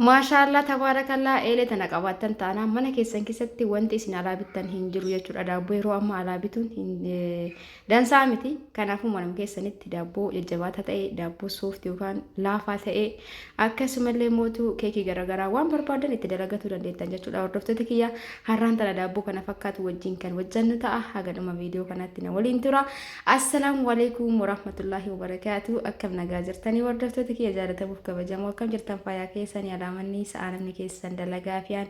Maashaallaa tabaarakallaa eelee tana qabaattan taanaan mana keessan keessatti wanti isin alaa bittan hin jiru jechuudha. Daabboo yeroo ammaa alaa bituun hin dansaa miti. Kanaafuu manuma keessanitti daabboo jajjabaataa ta'e, daabboo soofti yookaan laafaa ta'e, akkasumallee mootuu keekii garaagaraa waan barbaadan itti dalagatuu dandeettan jechuudha. Hordoftoota kiyya, har'aan tana daabboo kana fakkaatu wajjin kan hojjannu ta'a. Haga dhuma viidiyoo kanaatti na waliin tura. Assalaamu alaikum warahmatullaahi wabarakaatu. Akkam nagaa jirtanii, hordoftoota kiyya jaalatamuuf kabajamoo? Akkam jirtan? Fayyaa keessanii? Alaamanni sa'aa namni keessan dalagaa fiyaan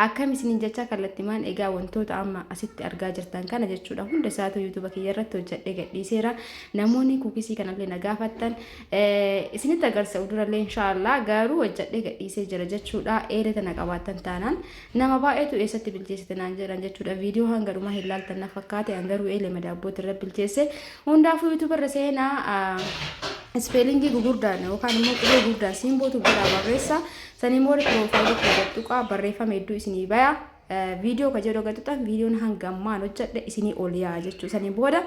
akkam isiniin jecha kallattimaan. Egaa wantoota amma asitti argaa jirtan kana jechuudha, hunda isaatu YouTube kiyya irratti hojjedhee gadhiiseera. Namoonni cookies kanallee na gaafattan isinitti agarsiisa durallee inshaallah, garuu hojjedhee gadhiisee jira jechuudha. Eelee tana qabaattan taanaan nama baay'eetu eessatti bilcheessite naan jedhan jechuudha. Viidiyoo hanga dhumaa hin laaltan na fakkaate. An garuu eelee madaabbootti irra bilcheesse. Hundaafuu YouTube irra seenaa, spelling gugurdaan yookaan immoo qubee gurguddaan Simbootu godhaa barreessa. Sanii immoo profile koo tuqaa, barreeffama hedduu isinii baya. Viidiyoo ka jedhu gatuxan, viidiyoon hanga ammaan hojjedhe isinii ol yaa'a jechuudha. Sanii booda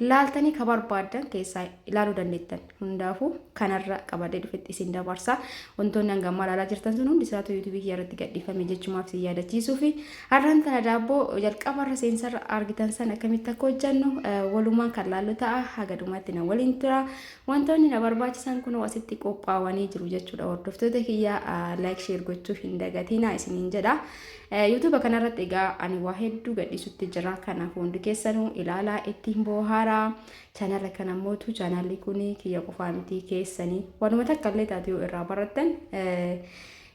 laaltanii ka barbaaddan keessaa ilaaluu dandeettan. Hundaafuu kanarra qabadee dhufetti isin dabarsa. Wantoonni hanga ammaa ilaalaa jirtan sun hundi isaatu YouTube kiyya irratti gadhiifame jechumaaf isin yaadachiisuu fi har'aan tana daabboo jalqabarra seensarra argitan sana akkamitti akka hojjannu walumaan kan laallu ta'a. Haga dhumaatti na waliin tura. Wantoonni na barbaachisan kunoo asitti qophaa'anii jiru jechuudha. Hordoftoota kiyya, like, share gochuu hin dagatinaa isiniin jedha. YouTube kanarratti egaa ani waa hedduu gadhiisutti jira. Kanaaf hundi keessanuu ilaalaa, ittiin bohaaraa. Chaanala kana mootu, chaanalli kun kiyya qofaa miti, keessanii. Waanuma takka illee taate yoo irraa barattan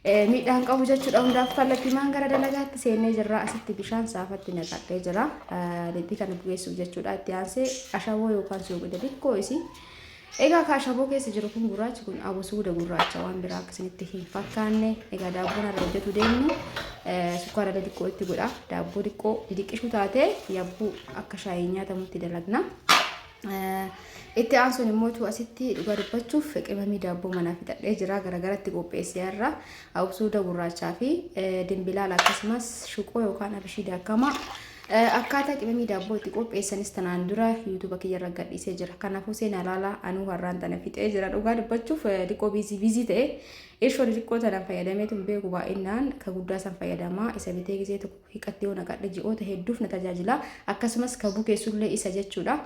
miidhaan qabu jechuudha. Hundaaf kallattiimaan gara dalagaatti seennee jirra. Asitti bishaan saafatti naqadhee jira. Lixii kana bukeessuuf jechuudha. Itti aansee ashaboo yookaan soogidda xiqqoo isii. Egaa ka ashaboo keessa jiru kun, gurraachi kun abusuuda gurraacha, waan biraa akkasinitti hin fakkaanne. Egaa daabboon har'a hojjetu deemnu sukkaara xiqqoo itti godha. Daabboo xiqqoo didiqqishuu taate yabbuu akka shaayii nyaatamutti dalagna. Itti aansuun immoo asitti dhugaa dubbachuuf qimamii daabboo manaa fixadhee jira. Garagaratti qopheessee har'a abusuuda gurraachaa fi dimbilaala, akkasumas shuqoo yookaan abishii daakamaa. Akkaataa qimamii daabboo itti qopheessanis tanaan dura YouTube kiyya irra gadhiisee jira. Kanaafuu seenaa ilaalaa. Anuu har'aan tana fixee jira. Dhugaa dubbachuuf xiqqoo busy busy ta'e, irshoo xixiqqoo tana fayyadameetu hin beeku, baay'inaan ka guddaa san fayyadamaa. Isa bitee gisee tokko hiqatti yoo naqadhe ji'oota hedduuf na tajaajila. Akkasumas ka bukeessullee isa jechuudha.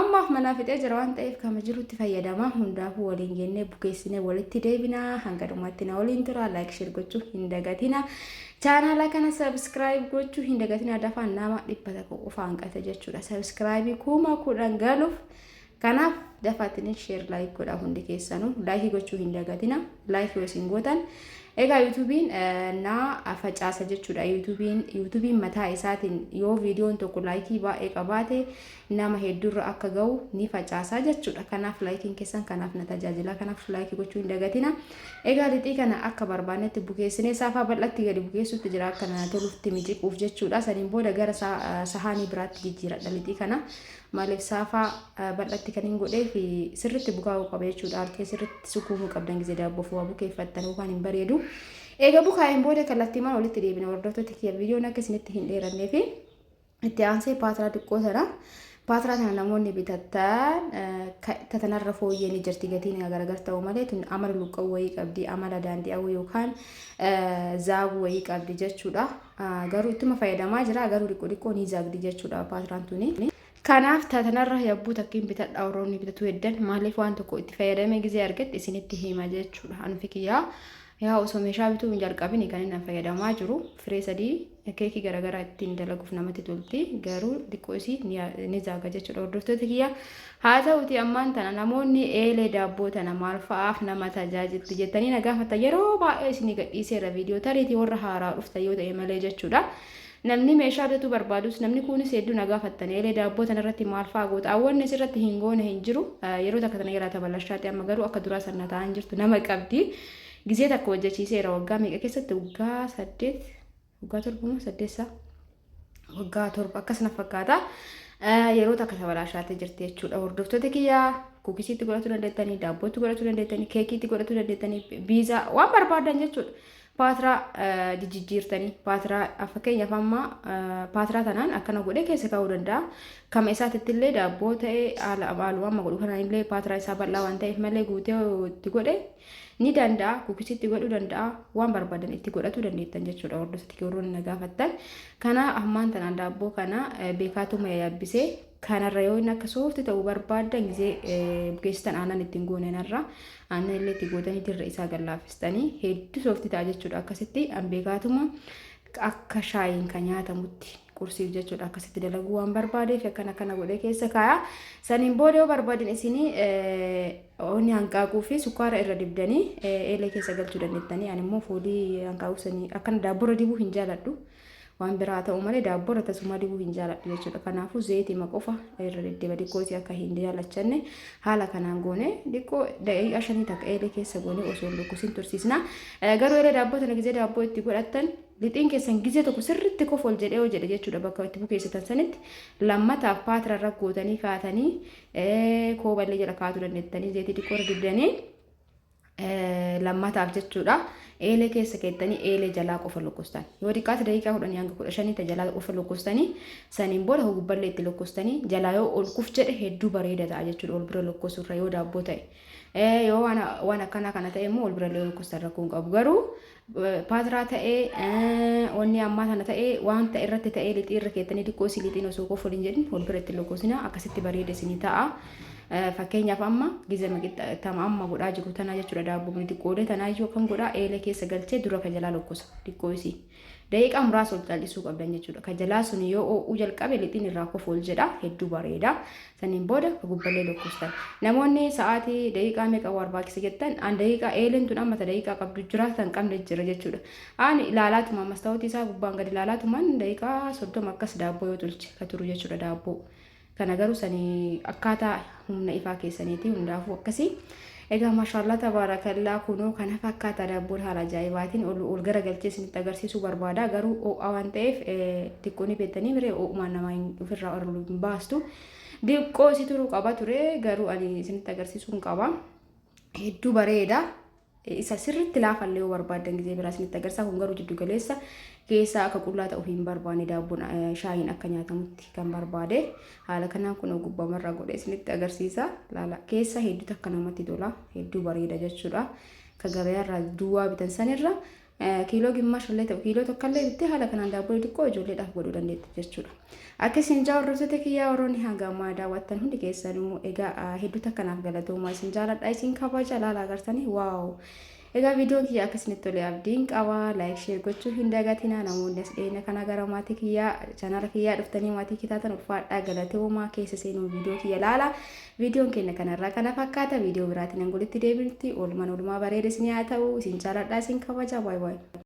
Ammaaf manaa fixee jira waan ta'eef kama jirutti fayyadama. Hundaafuu waliin jennee bukeessinee walitti deebina. Hanga dhumaatti na waliin tura. Like, share gochuu hin dagatina. Chaanaala kana subscribe gochuu hin dagatina. Dafaan nama 100 qofa hanqate jechuudha. Subscribe 10,000 galuuf. Kanaaf dafaattiin share, like godha hundi keessanuu. Like gochuu hin dagatina. Like yoo isin gootan egaa YouTubeiin na facaasa jechuudha. YouTubeiin mataa isaatiin yoo viidiyoon tokko like baay'ee qabaate nama hedduurra akka ga'u ni facaasa jechuudha. Kanaaf likeiin keessan kanaaf na tajaajila. Kanaaf like gochuu hin dagatina. Egaa lixii kana akka barbaannetti bukeessinee saafaa bal'atti gadi bukeessutti jira, akka na tolutti miciquuf jechuudha. Saniin booda gara sahaanii biraatti jijjiiradha lixii kana. Maaliif saafaa bal'atti kan hin godheef, sirritti bukaa'uu qaba jechuudha. Harkee sirritti sukuumuu qabdan gisee daabboo waa bukeeffattan yookaan hin bareedu. Egaa bukaa'een booda kallattiimaan walitti deebina, hordoftoota kiyya, viidiyoon akka isinitti hin dheerannee fi itti aansee paatiraa xiqqoo sana. Paatiraa sana namoonni bitattan tatanarra fooyyee ni jirti, gatiin gargar ta'u malee. Tun amala luqqa'uu wayii qabdi, amala daandi'awuu yookaan zaaguu wayii qabdi jechuudha. Garuu ittuma fayyadamaa jira, garuu xiqqoo xiqqoo ni zaagdi jechuudha paatiraan tuni. Kanaaf tatanarra yabbuu takkiin bitadha warroonni bitatu heddan. Maaliif, waan tokko itti fayyadamee gizee argatti isinitti hima jechuudha. Anfi kiyyaa yaa osoo meeshaa bituu hin jalqabini kan inni fayyadamaa jiru firee sadii keekii garaagaraa ittiin dalaguuf namatti tolti, garuu xiqqoo isii ni zaaga jechuudha, hordoftoota kiyya. Haa ta'uti ammaan tana namoonni eelee daabboo tana maal fa'aaf nama tajaajilti jettanii na gaafata, yeroo baay'ee isinii gadhiiseera viidiyoo, tariitii warra haaraa dhuftan yoo ta'e malee jechuudha. Namni meeshaa bitatuu barbaadus, namni kunis hedduu na gaafattan, eelee daabboo tana irratti maal fa'aa goota? Awwanni asirratti hin goone hin jiru. Yeroo takka tana jalaa tabalashaati, amma garuu akka duraa sana ta'an jirtu, nama qabdi. Gizee takka hojjechiiseera waggaa meeqa keessatti, waggaa 8, waggaa 7 moo 8, waggaa 7 akkasuma fakkaata. Yeroo takka tabalaashaatee jirti jechuudha. Hordoftoota kiyyaa, cookiesiitti godhachuu dandeettanii, daabbootti godhachuu dandeettanii, keekiitti godhachuu dandeettanii, biizaa waan barbaadan jechuudha. Paatiraa jijjiirtanii paatiraa fakkeenyaaf amma paatiraa tanaan akkana godhee keessa kaa'uu danda'a. Kama isaatitti illee daabboo ta'ee haala haaluma amma godhu kanaan illee paatiraa isaa bal'aa waan ta'eef malee guutee itti godhe ni danda'a. Kukisii itti godhuu danda'a. Waan barbaadan itti godhachuu dandeettan jechuudha. Hordoftoota warroonni na gaafattan. Kana ammaan tanaan daabboo kana beekaatuma yaabbisee kanarra yoo inni akka soofti ta'uu barbaaddan gisee bukeessitan aannan ittiin goonenarra aannan illee itti gootanii dirra isaa gallaaffistanii hedduu soofti ta'a jechuudha. Akkasitti an beekaatuma akka shaayiin kan nyaatamutti qursiif jechuudha. Akkasitti dalaguu waan barbaadeef akkana akkana godhee keessa kaa'a. Saniin booda yoo barbaadan isinii onni hanqaaquu fi sukkaara irra dibdanii eelee keessa galchuu dandeettanii. Ani immoo foolii hanqaaquu sanii akkana daabboorra dibuu hin jaaladhu. Waan biraa ta'u malee daabboorra tasuma dibuu hin jaaladhu jechuudha. Kanaafuu zayitima qofa irra diddiba xiqqootii akka hin jaalachanne haala kanaan goone xiqqoo daqiiqaa 5 takka eelee keessa goone osoo hin lukkusin tursiisna. Garuu eelee daabboo tana gizee daabboo itti godhattan lixiin keessan gizee tokko sirriitti kofa ol jedhee yoo jedhe jechuudha bakka itti bukeessitan sanitti lammataaf paatira irra gootanii kaatanii kooballee jala kaa'uu dandeettanii zayitii xiqqoo irra dibdanii lammataaf jechuudha. Eelee keessa keettanii eelee jalaa qofa lokkostan. Yoo xiqqaate daqiiqaa 10 hanga 15 ta jalaa qofa lokkostanii saniin booda gubballee itti lokkostanii jalaa yoo ol kuf jedhe hedduu bareeda ta'a jechuudha ol bira lokkosurra yoo daabboo ta'e. Yoo waan akkanaa kana ta'e immoo ol bira illee lokkostan rakkoo hin qabu. Garuu paatiraa ta'ee wanni ammaa tana ta'ee waan ta'e irratti ta'ee lixii irra keettanii xiqqoo isii lixiin osoo qofa waliin jedhin wal bira itti lokkosina akkasitti bareeda isinii ta'a. Fakkeenyaaf amma gizema tama amma godhaa jiru tanaa jechuudha daabboo xiqqoolee tanaa iyyuu akkam godhaa eelee keessa galchee dura ka jalaa lokkosa xiqqoo isii. Daqiiqaa muraasa ol callisuu qabdan jechuudha. Ka jalaa sun yoo oo'uu jalqabe lixiin irraa kofa ol jedha hedduu bareeda. Saniin booda ka gubballee lokkostan. Namoonni sa'aatii daqiiqaa meeqa barbaachisa jettan an daqiiqaa eeleen tun amma ta daqiiqaa qabdu jira tan qabne jira jechuudha. Ani ilaalaatuma mastaawotii isaa gubbaan gadi ilaalaatumaan daqiiqaa 30 akkas daabboo yoo tolche ka turu jechuudha daabboo. Kana garuu sanii akkaataa humna ifaa keessaniiti hundaafuu akkasii. Egaa maashaallaa tabaarakallaa kunoo kana fakkaata daabboon haala ajaa'ibaatiin ol ol garagalchee isinitti agarsiisuu barbaada. Garuu ho'aa waan ta'eef xiqqoo ni beektanii miree ho'umaan namaa ofirraa ol hin baastu. Xiqqoo isi turuu qaba ture garuu ani isinitti agarsiisuu hin qaba. Hedduu bareeda. Isa sirriitti laafallee yoo barbaaddan gizee biraa isinitti agarsiisa. Kun garuu jiddu galeessa keessaa akka qullaa ta'u hin barbaanne daabboon shaayiin akka nyaatamutti kan barbaade. Haala kanaan kun gubbamarraa godhee isinitti agarsiisa. Laala keessa hedduu takka namatti tola. Hedduu bareeda jechuudha. Ka gabayaarraa duwwaa bitan sanirra kiiloo gimmaashallee ta'u kiiloo tokkollee bittee haala kanaan daabboo xiqqoo ijoolleedhaaf godhuu dandeetti jechuudha. Akka isin jaa hordoftoota kiyyaa warroonni hanga ammaa daawwattan hundi keessanuu egaa hedduu takkanaaf galatoomaa isin jaaladha isin kabaja laala agartanii wow. Egaa viidiyoon kiyya akka isinitti tole abdiin qaba. Like share gochuu hin dagatinaa. Namoonni as dhiyeenya kana gara maatii kiyyaa chaanaala kiyyaa dhuftanii maatii kitaatan ulfaadhaa galatoomaa keessa seenuu viidiyoo kiyya laala. Viidiyoon keenya kanarraa kana fakkaata. Viidiyoo biraatiin hanga walitti deebinutti oolmaan oolmaa bareeda isin haa ta'u. Isin jaaladha isin kabaja. Baay baay.